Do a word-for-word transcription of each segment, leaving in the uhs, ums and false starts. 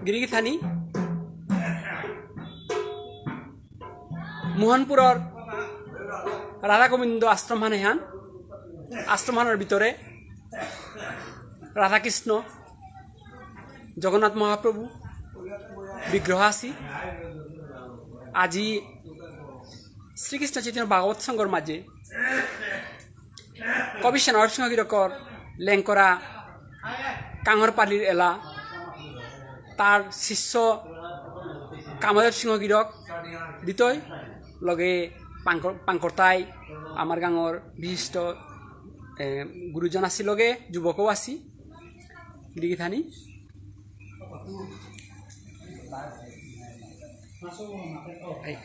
গিরিগিথানি মোহনপুরর রাধা গোবিন্দ আশ্রমহান এহান। আশ্রমহানর ভিতরে রাধাকৃষ্ণ, জগন্নাথ মহাপ্রভু বিগ্রহ আছি। আজি শ্রীকৃষ্ণ চৈতন্য ভাগবত সংঘর মাঝে কবি সেনারূপ সিংহ গিরকর লেংকরা কাঙর পালির এলা, তার শিষ্য কামদেব সিংহ গিরক দিতই, লগে পাংকর-, পাংকরতাই আমার গাঙর বিশিষ্ট, এ, গুরুজন আছি, লগে যুবকও আছি। গিরিগিথানি। এই।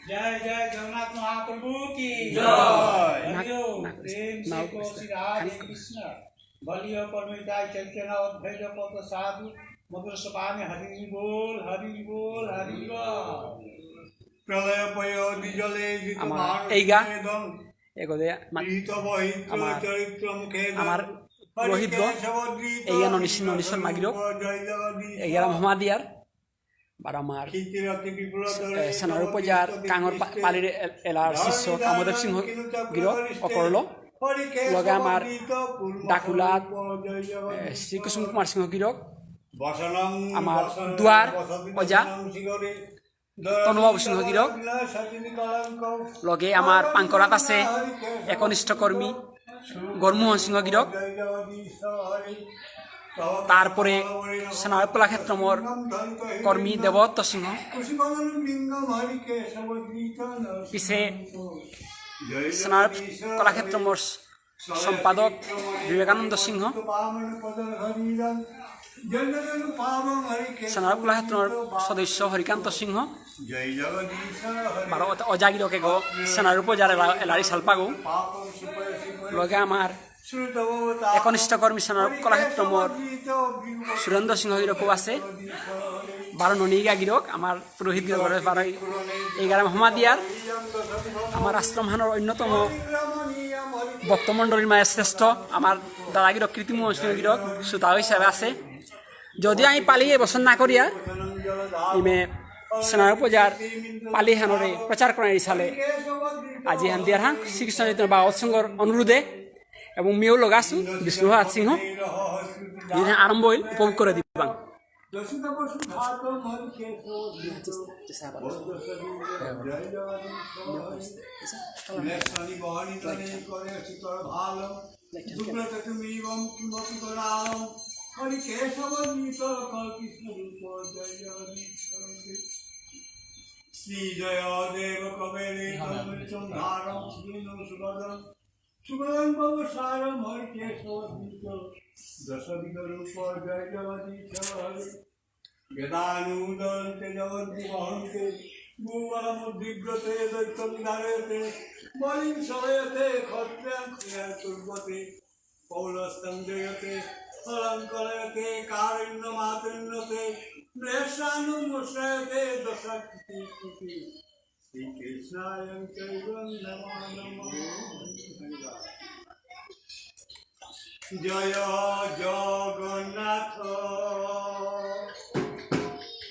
জয় জয় জগন্নাথ মহাপ্রভু কি জয়। হরি ওম। নাক-, প্রেম সে নাক-, কৌশিক রাধে নাক-, কৃষ্ণ। বলিও পরমিতাই চৈতন্য অদ্বৈত পদ সাধু মধুর সপানে হরি বল, হরি বল, হরি বল। প্রলয় ভয় দ্বিজলে জিত আমার ভারত এইগা। এগোদে মা-, পীড়িত বহিত আমার, চরিত্র মুখে আমার হরি রোহিত গো, কেশব ধৃত এইগা ননিস-, ননিসর মাগিরো, জয় জগদীশ। এইগা রাম হমা দিয়ার, বারো আমার, কীর্তিরথে বিপুল এ, তরে সেনারূপ পূজার কাঙর পা-, পালির এ-, এলার শিষ্য কামদেব সিংহ গিরক অকরল, লগে আমার ডাকুলাত, এ, শ্রীকুসুম কুমার সিংহ গিরক, আমার দুয়ার ওজা, তনুবাবু সিংহ গিরক, লগে আমার পাংকরাত আছে একনিষ্ঠ কর্মী গরমোহন সিংহ গিরক, তারপরে সেনারূপ কলাক্ষেত্রমর কর্মী দেবদত্ত সিংহ, পিছে সেনারূপ কলাক্ষেত্রমর সম্পাদক বিবেকানন্দ সিংহ, সেনারূপ কলাক্ষেত্রর সদস্য হরিকান্ত সিংহ, বারো অজা-, অজাগিরকে গো সেনারূপ পূজার এলা-, এলারি সালপাগো, লগে আমার একনিষ্ঠ কর্মী সেনারূপ কলাক্ষেত্রমর সুরেন্দ্র সিংহ গিরকও আছে, বারো ননিগা গিরক আমার পুরোহিত গিরকরে পারাই এই গ্রাম হমাদিয়ার আমার আশ্রমহানর অন্যতম ভক্তমণ্ডলীর মাঝে শ্রেষ্ঠ আমার দাদাগিরক কীর্তিমোহন সিংহ গিরক শ্রোতা হিসাবে আছে। যদিও আমি পালি এবছর না করিয়া ইমে সেনারূপ পূজার পালিহানরে প্রচার করার ইসালে আজি হান দিয়ার হান শ্রীকৃষ্ণ চৈতন্য ভাগবত সংঘর অনুরোধে এবং মিও লগাসু বিষ্ণুপ্রসাদ সিংহ। আরম্ভ হইল, উপভোগ করে দিবাং। শ্রী জয় দেব কবের ধারম শ্রীণ সুভদ্রম সুগন্ধ সারম হরি কেশব দশবিধ রূপ জয় জগদীশ হরি। বেদানুদন্তে জগদ্বিবহন্তে ভূগোলমুদ্দিব্যতে দৈত্যং ধারয়তে বলিং সলয়তে ক্ষত্রিয়াং ক্ষয়ায় কুর্বতে পৌলস্ত্যং জয়তে অলঙ্করয়তে কারুণ্যমাচন্যতে প্রেষ্ঠানুমোষ্ঠায়তে দশাকৃতি কৃতি। শ্রীকৃষ্ণায়ং চৈবং নমো নমঃ। জয় জগন্নাথ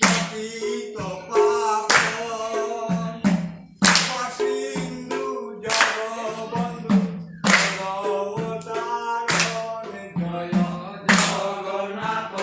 পতিত পাবন কৃপা সিন্ধু জগবন্ধু জগতারণ। জয় জগন্নাথ।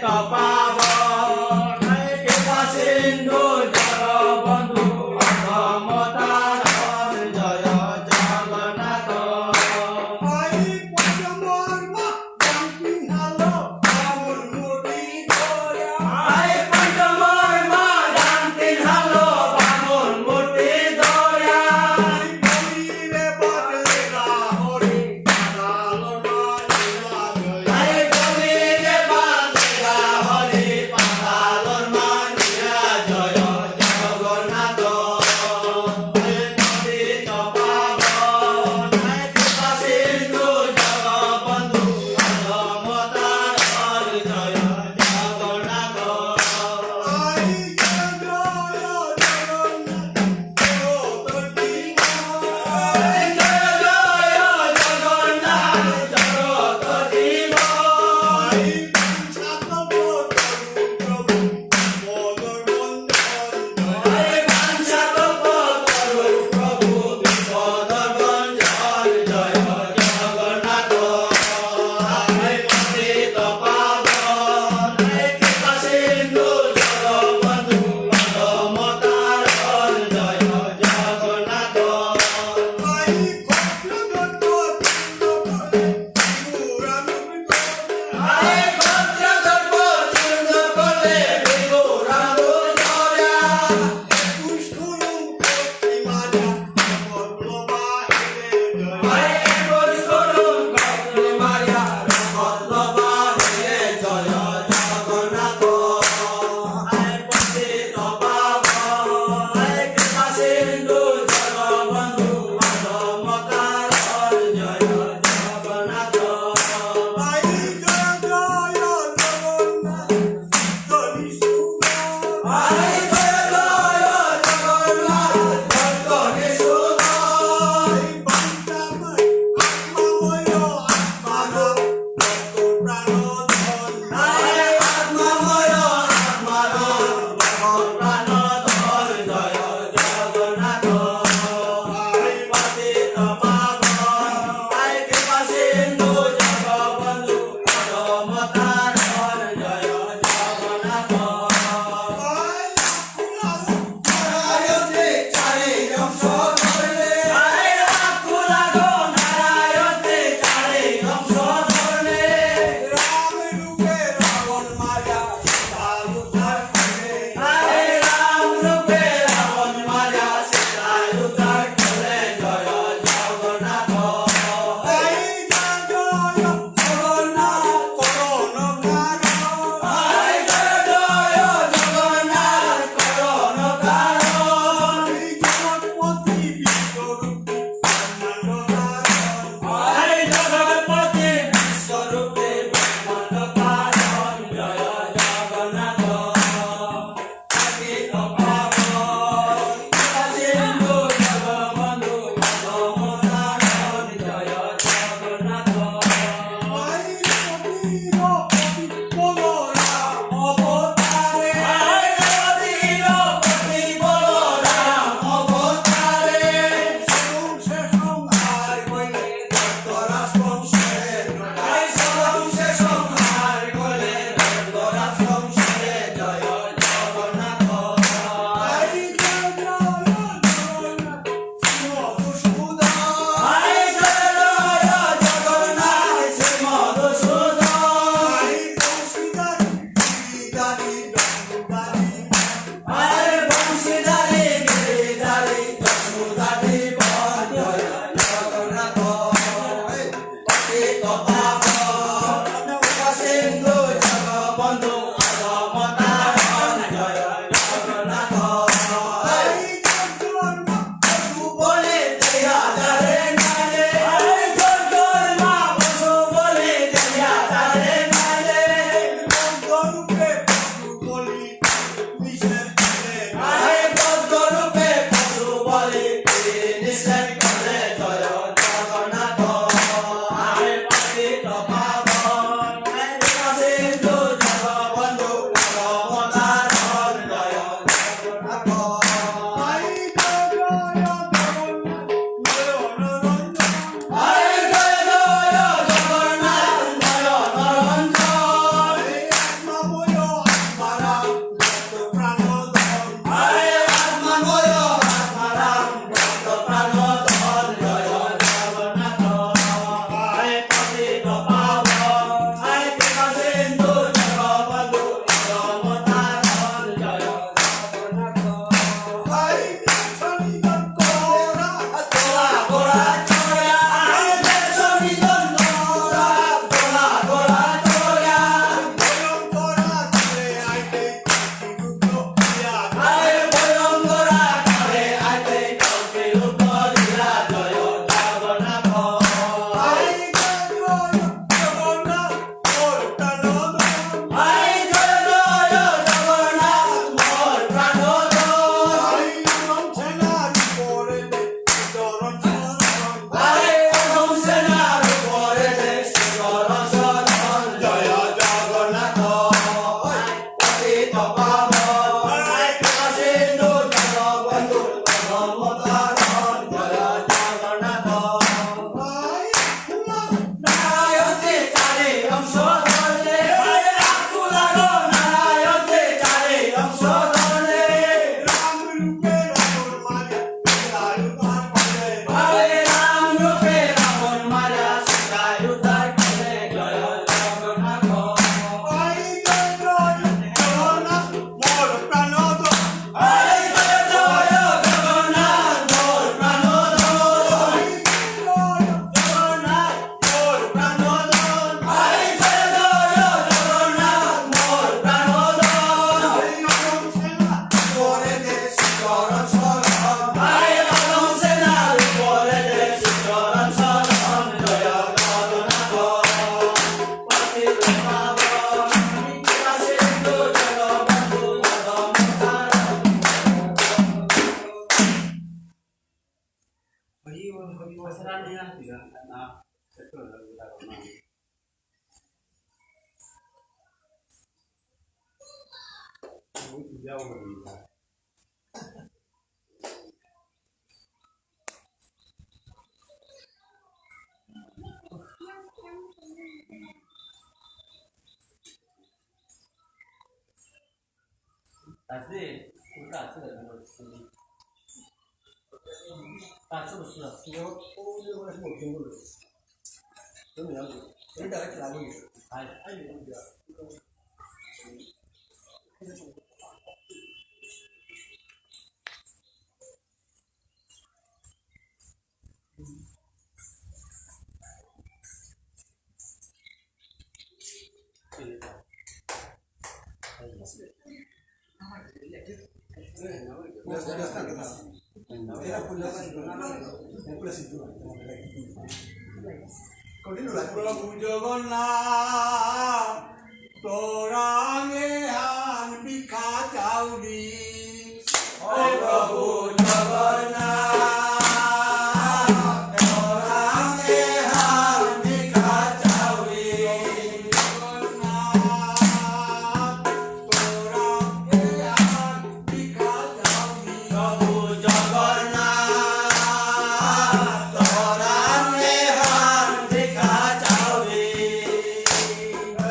পাবন, এই কৃপা সিন্ধু জগবন্ধু অধমতার জয় জগন্নাথ। এই পঞ্চমর্মা ডাংতিনহালো বামুন মূর্তি ধরিয়া। এই পঞ্চমর্মা ডাংতিনহালো বামুন মূর্তি ধরিয়া। এই বলিরে বদলেগা হরি প্রভু জগন্নাথ, তোরাঙে হান ভিক্ষা চাউরি। ও প্রভু জগন্নাথ, তোরাঙে হান ভিক্ষা চাউরি। জগন্নাথ, তোরাঙে হান ভিক্ষা চাউরি। প্রভু জগন্নাথ, তোরাঙে হান ভিক্ষা চাউরি।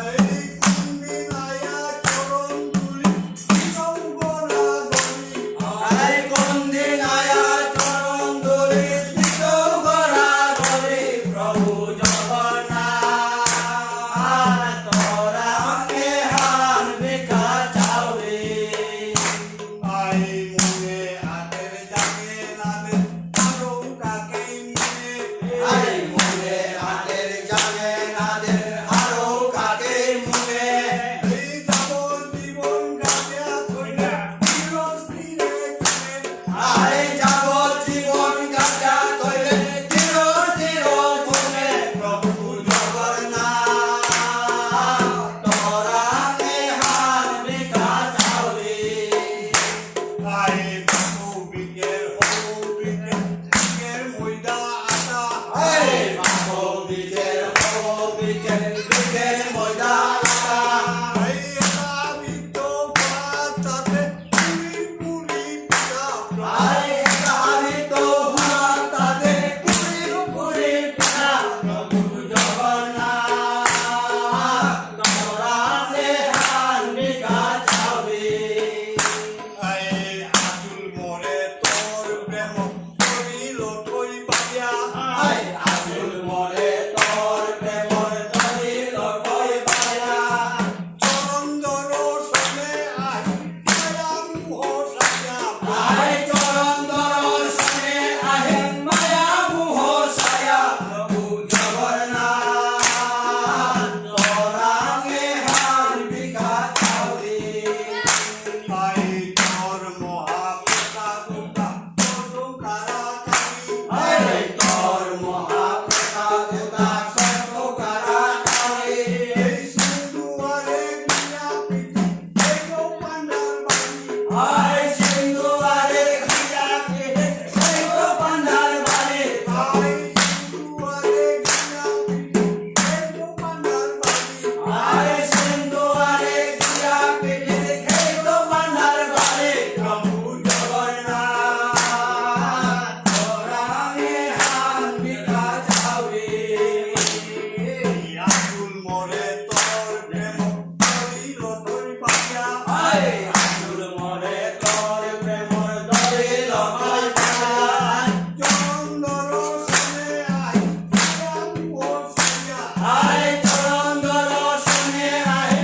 এই কুন্দিনায়া চরণ ধুলি দিতৌ গড়াগড়ি। আই কুন্দিনায়া চরণ ধুলি দিতৌ গড়াগড়ি, প্রভু জগন্নাথ, তোরাঙে হান ভিক্ষা চাউরি। আই মুঙে আতের জাঙে নাদে আরো কাকেই মুঙে। আই মুঙে আতের জাঙে নাদে আরো কাকেই মুঙে। এই যাবজ্জীবন গাজা থইলে চিরস্থিরে থইলে। আই যাবজ্জীবন গাজা থইলে চিরস্থিরে থইলে। প্রভু জগন্নাথ, তোরাঙে হান ভিক্ষা চাউরি। আই বাবু বিকের হৌ বিকের বিকের ময়দা আটা। আই বাবু বিকের হৌ বিকের বিকের ময়দা আটা। আই আটা বিদ্য ভাত তাতে পুরি পুরি পিঠা। আই আটা বিদ্য ভাত তাতে পুরি পুরি পিঠা। প্রভু জগন্নাথ, তোরাঙে হান ভিক্ষা চাউরি। আই আচুল মোরে তোর প্রেম করিল থই পাইয়া। আই আচুল মোরে তোর প্রেম করিল থই পাইয়া। চরণ দর্শনে আহি মায়া মোহ সায়া। আই চরণ দর্শনে আহি মায়া মোহ সায়া। প্রভু জগন্নাথ, তোরাঙে হান ভিক্ষা চাউরি। আই তোর মহাপ্রসাদ উতা কত তাড়াতাড়ি। আই তোর মহাপ্রসাদ উতা কত তাড়াতাড়ি। এই সিন্ধু আরে গিয়া পিঠে খেইতৌ পান্ডার বাড়ি। আই সিন্ধু আরে গিয়া পিঠে খেইতৌ পান্ডার বাড়ি। আই সিন্ধু আরে গিয়া পিঠে খেইতৌ পান্ডার বাড়ি। আই সিন্ধু আরে গিয়া পিঠে খেইতৌ পান্ডার বাড়ি। প্রভু জগন্নাথ, তোরাঙে হান ভিক্ষা চাউরি। আচুল মোরে তোর প্রেম করিল থই পাইয়া। আই আচুল মোরে তোর প্রেম করিল থই পাইয়া। চরণ দর্শনে আহি মায়া মোহ সায়া। আই চরণ দর্শনে আহি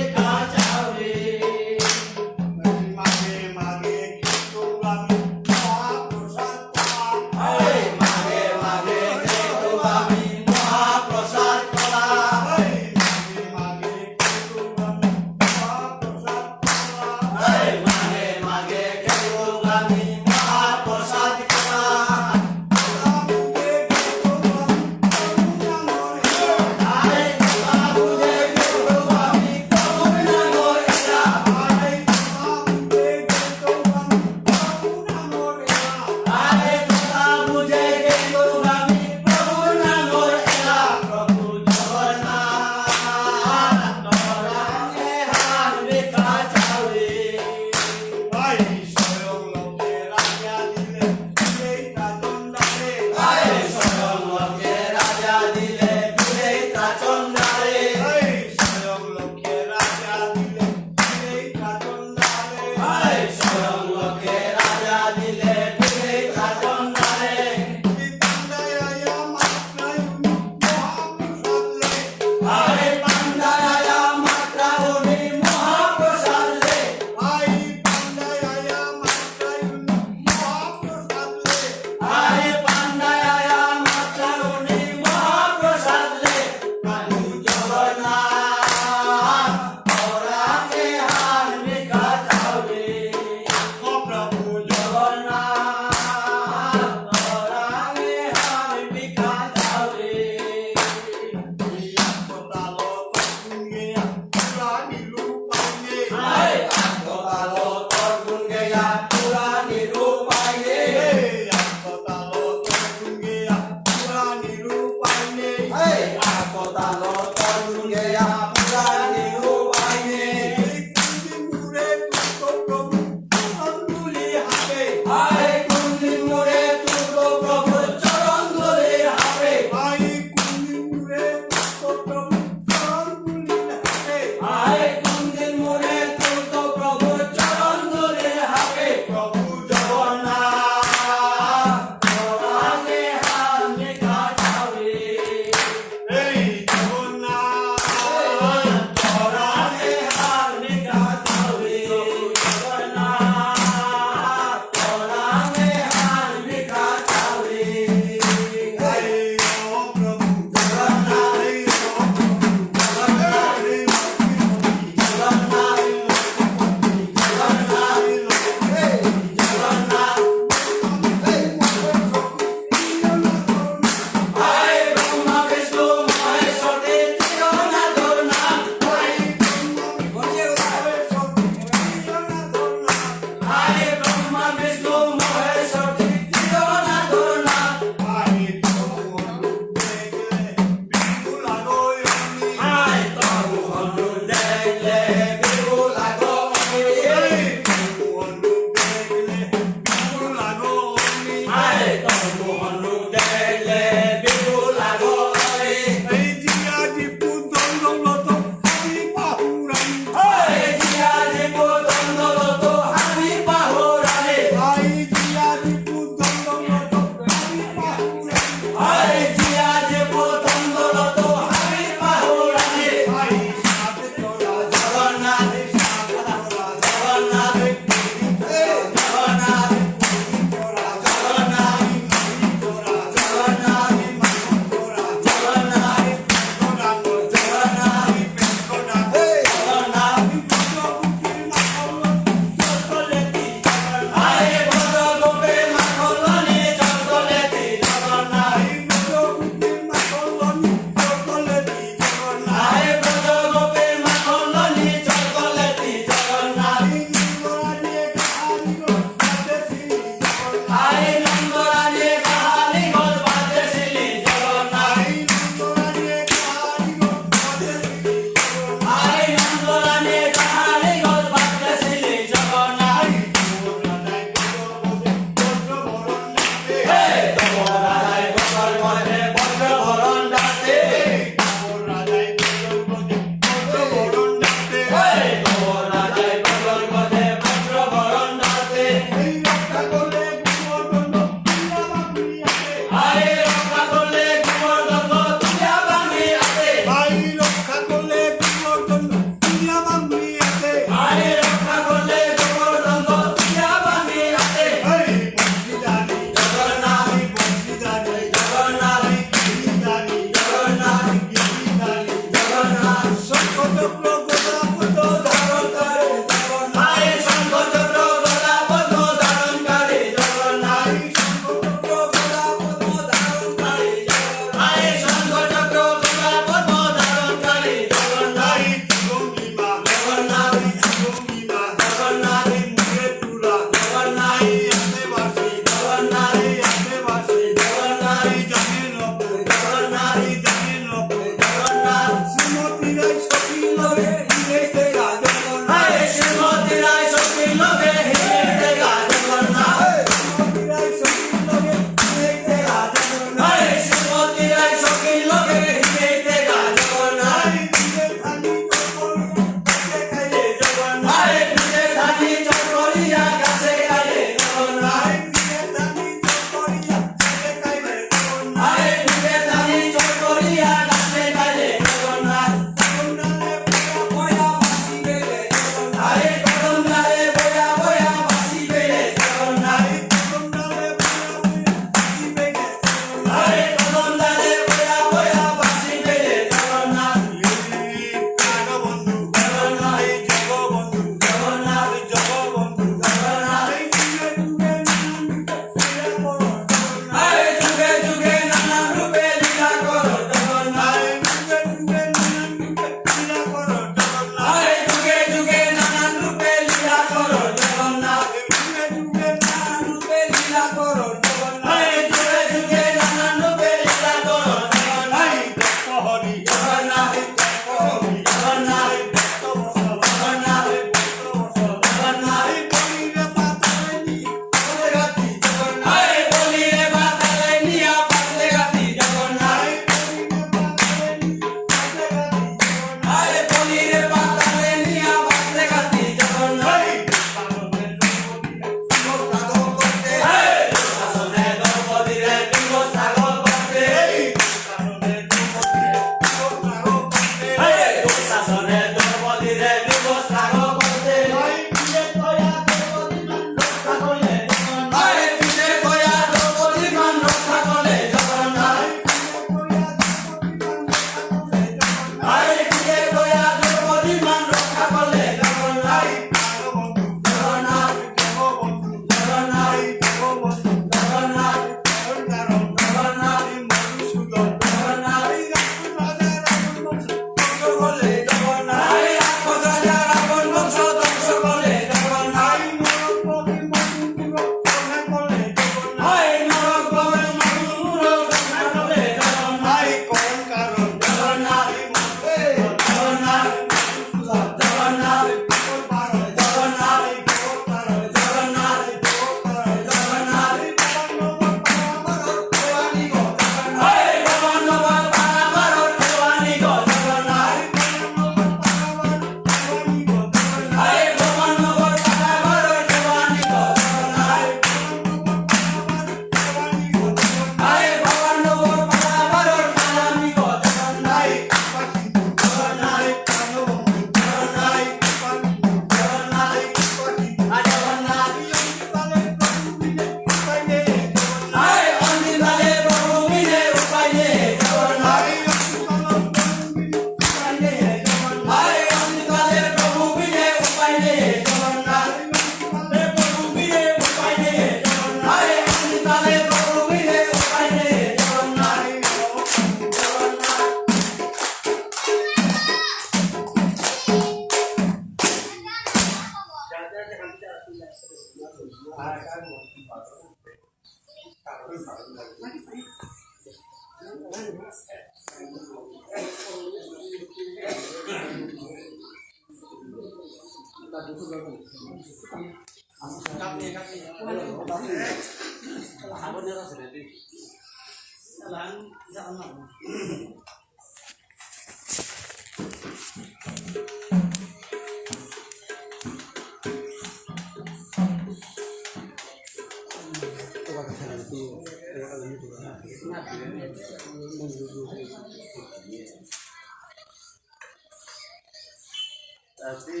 Así.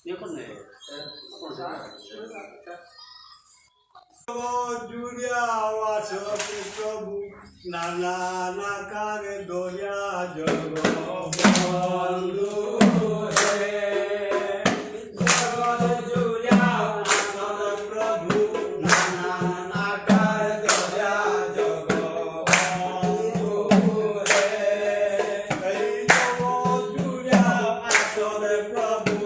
Yo con él. জুড়িয়া আসতে প্রভু, নানা আকারে ধরিয়া জগবন্ধু হে। জগৎ জুড়িয়া আসতে প্রভু, নানা আকারে ধরিয়া জগবন্ধু হে। এই জগৎ জুড়িয়া আসতে প্রভু,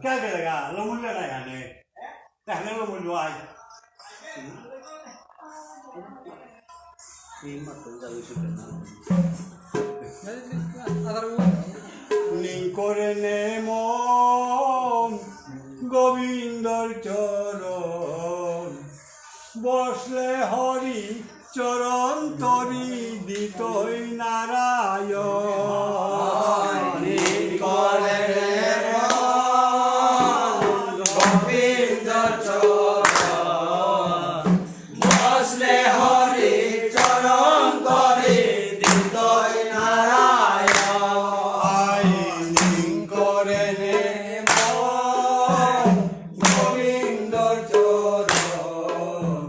क्या करेगा? लो मुझे ना जाने। पहले लो मुझे आज। নিংকরে নে মন গোবিন্দর চরণ, বসলে হরি চরণ তরি দিতই নারায়ণ। নিংকরে নে মন গোবিন্দর চরণ, বসলে হরি চরণ তরি দিতই নারায়ণ। আই নিংকরে নে মন গোবিন্দর চরণ,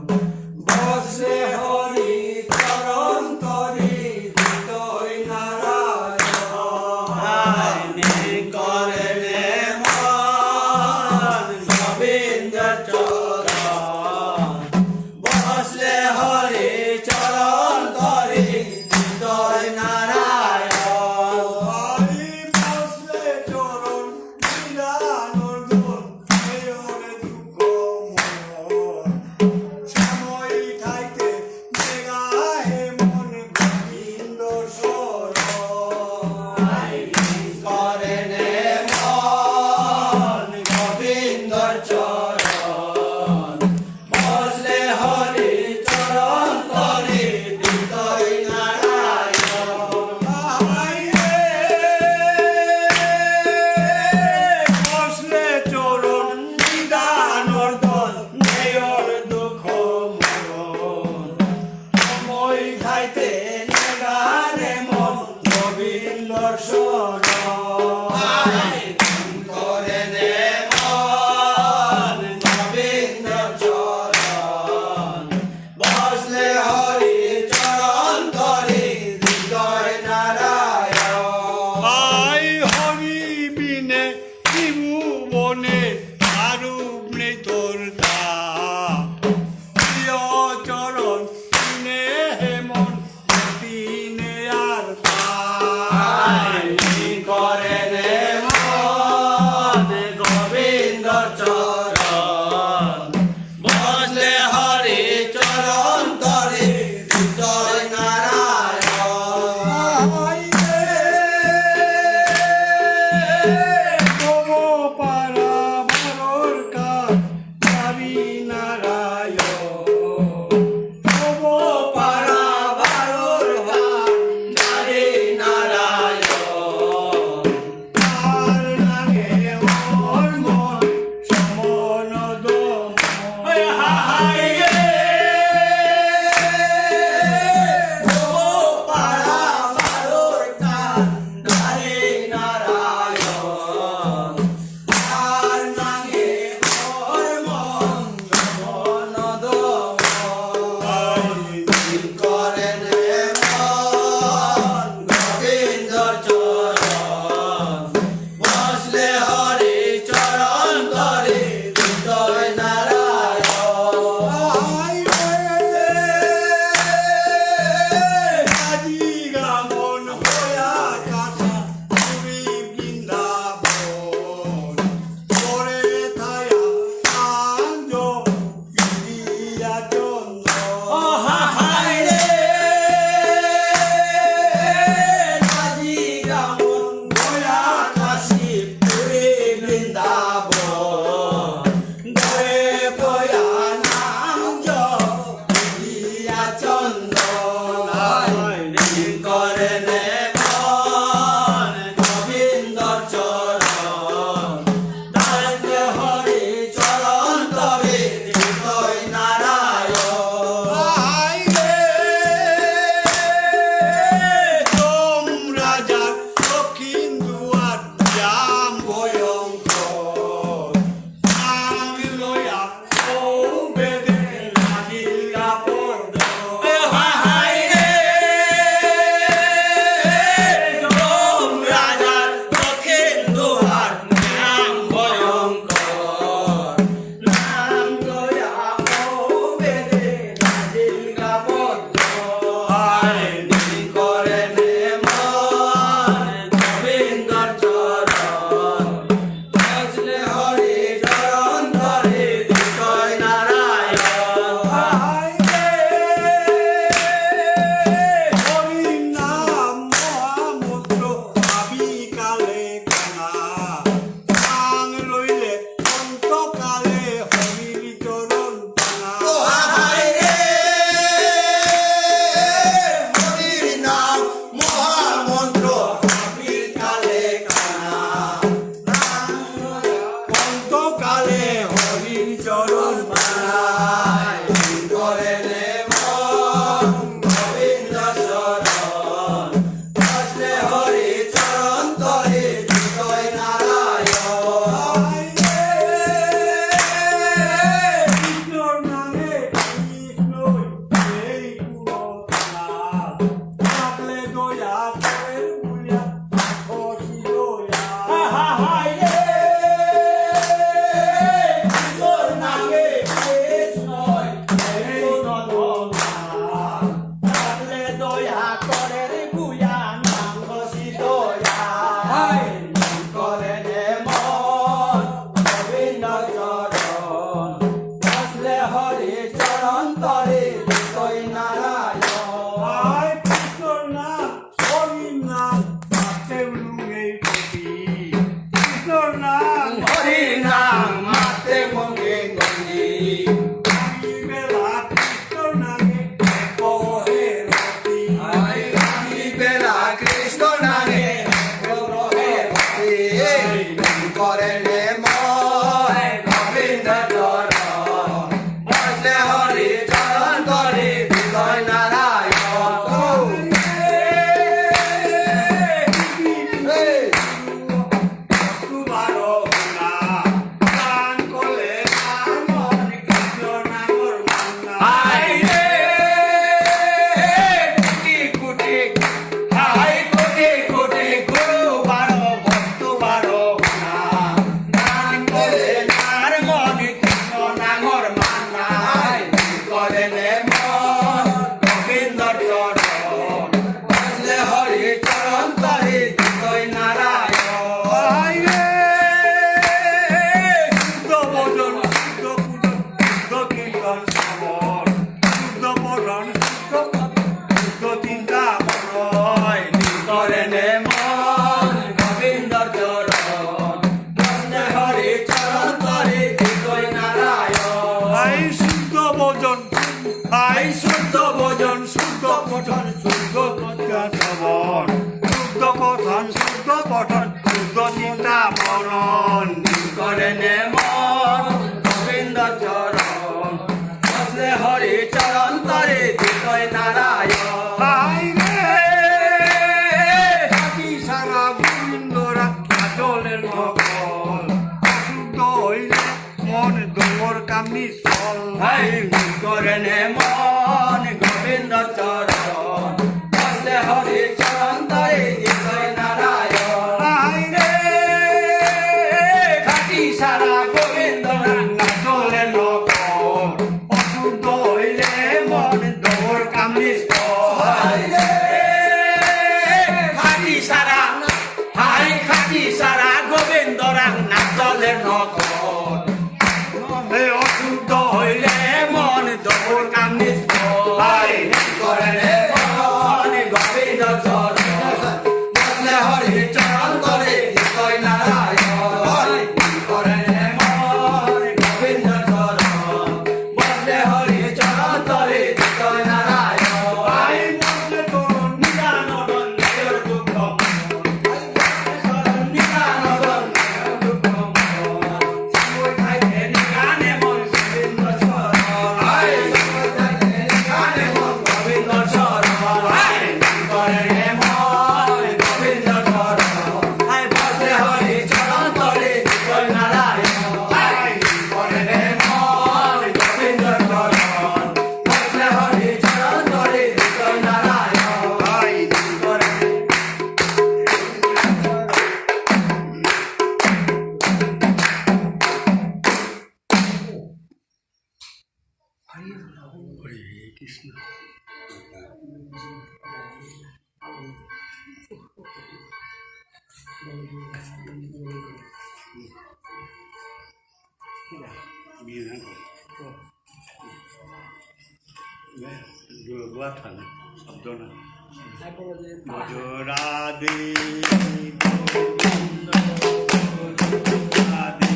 বসলে হরি চরণ তরি দিতই নারায়ণ। আই নিংকরে নে মন গোবিন্দর চরণ, বসলে হরি চরণ তরি দিতই নারায়ণ। হরি বসলে চরণ নিধানর ধন, এরে দুঃখ মরণ। সময় থাইতে নেগা হে মন গোবিন্দর চরণ। আই নিংকরে নে মন গোবিন্দর চরণ, বসলে হরি চরণ তরি দিতই নারায়ণ। আই রে, বসলে চরণ নিধানর ধন, এরে দুঃখ মরণ। সময় থাইতে নেগা রে মন গোবিন্দর চরণ। আই নিংকরে নে মন গোবিন্দর চরণ। তরে দিতই নারায়ণ। আই কৃষ্ণর নাম, হরি নাম, মাতে উলুঙেই পতি। কৃষ্ণর নাম, হরি নাম, মাতে মঙ্গে গঙ্গি। আমি বেলা কৃষ্ণর নামে কহে রতি। আই আমি বেলা কৃষ্ণ নামে কহে রতি। করে নে মন গোবিন্দ চরণ। বসলে হরি চরণ তরে দিতই নারায়ণ। এই। হাই রে, কোটি কোটি, হাই কোটি কোটি গুরু বারো বস্তু বারো না। দান করে নার মনে কৃষ্ণ নাঙর মানাই, করে নে মন গোবিন্দর চরণ। বাজলে হরি চরণ তরে দিতই নারায়ণ। হাই রে, শুদ্ধ ভজন, শুদ্ধ পূজন, শুদ্ধ কীর্তন শ্রবণ, শুদ্ধ পঠন, শুদ্ধ পাঠ, শুদ্ধ চিন্তা মনন। করে নে মন গোবিন্দর চরণ। বাজলে হরি চরণ তরে দিতই নারায়ণ। হাই শুদ্ধ ভজন, হাই শুদ্ধ ভজন, শুদ্ধ পঠন, শুদ্ধ কথা শ্রবণ, শুদ্ধ কথা, শুদ্ধ পঠন, শুদ্ধ চিন্তা মনন। করে নে মন গোবিন্দ চরণ। বসলে হরি চরণ তরে দিতই নারায়ণ। হাই রে, খাটি সারা গোবিন্দ রাখা চলে নকল। অশুদ্ধ হইলে মন দৌড় কাম নিষ্ফল। হাই করে নে মন গোবিন্দ চরণ। বসলে হরি চরণ তরে দিতই নারায়ণ। হাই রে, খাটি সারা গোবিন্দ রাঙা চলে নকল। অশুদ্ধ হইলে মন দৌড় কাম নিষ্ফল। হাই রে, খাটি সারা হাই খাটি সারা গোবিন্দ রাঙা চলে নকল। এ অশুদ্ধ হইলে মন দৌড় কাম নিষ্ফল। হাই করে রে মন গোবিন্দ চরণ। বসলে হরি চরণ তরে দিতই নারায়ণ। করে রে মন গোবিন্দ চরণ। বসলে হরি চরণ তরে দিতই নারায়ণ। হাই বসলে তরুণ নিরানন দেহর দুঃখ হরে কৃষ্ণ। বিয়ে না করে। গুয়া থানে শব্দ না। মজুরাদি গোবিন্দ রাধে।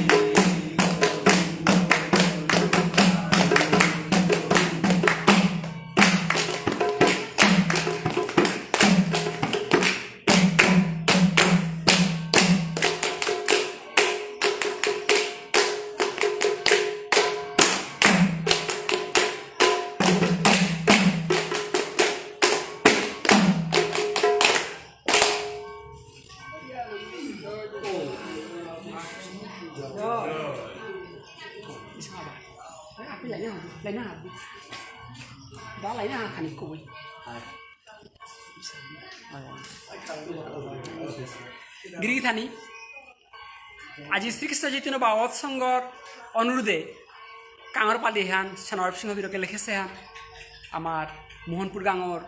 গিরি থানি। আজি শ্রীকৃষ্ণ চৈতন্য ভাগবত সংঘর অনুরোধে কাঙর পালি হান, সেনারূপ সিংহ বিরকে লিখেছে হান, আমার মোহনপুর গাঙর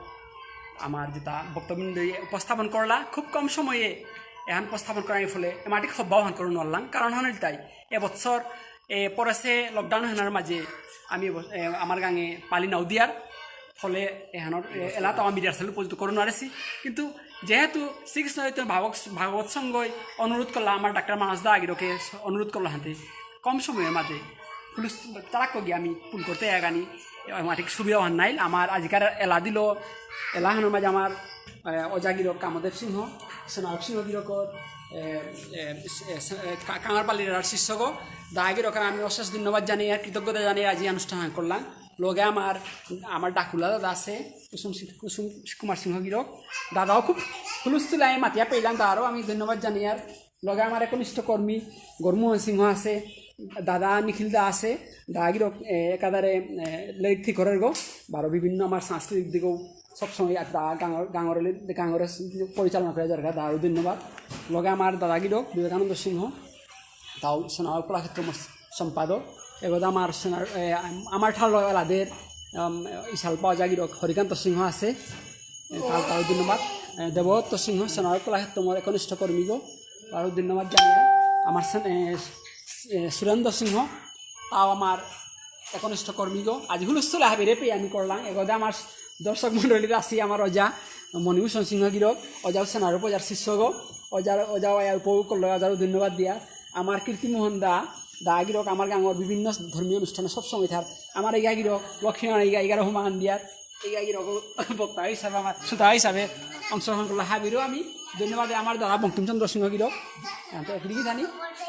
আমার যেটা ভক্তবৃন্দ উপস্থাপন করলা, খুব কম সময়ে এহান উপস্থাপন করার ফলে এমাটিক হব্বাও হান করুন আল্লাং। কারণ হন তাই, এবছর এ, পরেসে lockdown হানার মাঝে আমি অবস-, এ, আমার গাঙে পালি নাও দিয়ার ফলে এহানর, এ, এলা তো আমি rehearsal উপযুক্ত করে নারেসি। কিন্তু যেহেতু শ্রীকৃষ্ণ চৈতন্য ভাগবত, ভাগবত সংঘই অনুরোধ করলা, আমার ডাক্তার মানস দা আগিরকে অনুরোধ করলা হাতে কম সময়ের মাঝে পুলিশ তারা কগি আমি পুল করতে এগানি, এ, আমার ঠিক সুবিধা হন নাইল। আমার আজিকার এলা দিল, এলা হানার মাঝে আমার এ, অজাগিরক কামদেব সিংহ, সেনারক সিংহ গিরকর, এ, এ, এ, এ, কা-, কাঙারপালির আর শিষ্যগ, দাগিরক আমি অশেষ ধন্যবাদ জানাই আর কৃতজ্ঞতা জানাই আজি অনুষ্ঠান করলাম। লগে আমার, আমার ডাকুলা দাদা আছে, কুসুম সিং-, কুসুম কুমার সিংহ গিরক, দাদাও খুব হুলস্থুল আমি মাতিয়া পেলাম, তারও আমি ধন্যবাদ জানাই আর লগে আমার একনিষ্ঠ কর্মী গরমোহন সিংহ আছে, দাদা নিখিল দা আছে, দাগিরক, এ, একাধারে, এ, লেরিক ঠিক করার গো, বারো বিভিন্ন আমার সাংস্কৃতিক দিকেও সবসময় এক দা গাঙর, গাঙর, গাঙর পরিচালনা করে যার দারও ধন্যবাদ। লগে আমার দাদাগিরক বিবেকানন্দ সিংহ, তাও সোনার কলাক্ষেত্র সম্পাদক, এগোদা আমার সোনার, এ, আমার ঠার লগে এলাদের, উম, ইশালপা অজাগিরক হরিকান্ত সিংহ আছে, এ, তার, তারও ধন্যবাদ। এ, দেবদত্ত সিংহ, সোনার কলাক্ষেত্র মোর একনিষ্ঠ কর্মীগো, তারও ধন্যবাদ জানিয়া আমার সে-, এ, এ, সুরেন্দ্র সিংহ, তাও আমার একনিষ্ঠ কর্মীগো। আজি হুলস্থুল হাবিরে পেয়ে আমি করলাম। এগোদে আমার দর্শক মণ্ডলীর আছি আমার অজা মণিভূষণ সিংহ গিরক, অজাও সেনার উপজার শিষ্যগো, অজার, অজাও আয়া উপভোগ করলো, অজারও ধন্যবাদ দিয়া। আমার কীর্তিমোহন দা, দা গিরক আমার গাঙর বিভিন্ন ধর্মীয় অনুষ্ঠানে সবসময় থার। আমার এই গিরক, লক্ষ্মীনারায়ণ এই গিরক হুমান দিয়ার, এই গিরক বক্তা হিসাবে আমার শ্রোতা হিসাবে অংশগ্রহণ করলো। হাবিরও আমি ধন্যবাদ আমার দাদা বঙ্কিমচন্দ্র সিংহ গিরক। এ, তো গিরি গিথানি,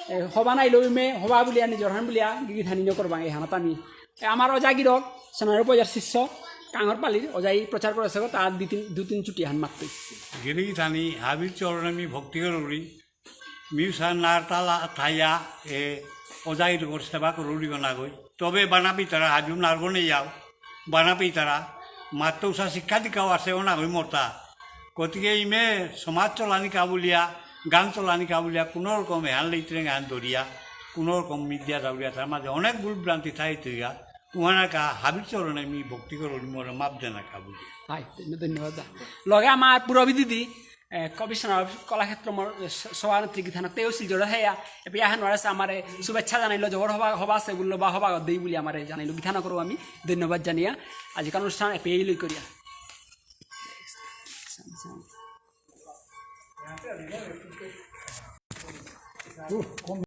এ, হবা নাই লইমে, হবা বুলিয়া নিজর হান বুলিয়া গিরি গিথানি ন করবাং এই হানাত আমি। এ, আমার অজা গিরক, সেনার উপজার শিষ্য, কাঙর পালির, অজাই প্রচার করেসে গো, তার দুই তিন, দুই তিন চুটি হান মাত্রই। গিরি গিথানি, হাবির চরণে আমি ভক্তি করুরি, মিউসা নারতালা থাইয়া, এ, অজাই লোকর সেবা করুরি গো নাগই। তবে বানাবি তারা হাজু নারগো নেই যাও, বানাবি তারা, মাত্র উষা শিক্ষা দিকাও আছে ও নাগই মরতা। গতিকে ইমে সমাজ চলানি কাবুলিয়া, গান চলানি কাবুলিয়া, কোনো রকম এহান লেইত্রেং এহান দরিয়া, কোনো রকম মিডিয়া দাউরিয়া, তার মাঝে অনেক ভুল ভ্রান্তি থাই তুইয়া, উহানাকা হাবির চরণে আমি ভক্তি করুরি মোরে মাপ দেনা কাবুলিয়া। হাই, ধন্য-, ধন্যবাদ দা। লগে আমার পুরবি দিদি, এ, কমিশনার কলাক্ষেত্র মোর, এ, স-, সভানেত্রী গিথানক তেও সিল জোড়া হেয়া, এপি আহান ওয়ারেস আমারে শুভেচ্ছা জানাইলো, জবর হবা, হবা আছে বললো বা হবা দেই বুলি আমারে জানাইলো, গিথানকরও আমি ধন্যবাদ জানিয়া আজিকার অনুষ্ঠান এপি এই লই করিয়া।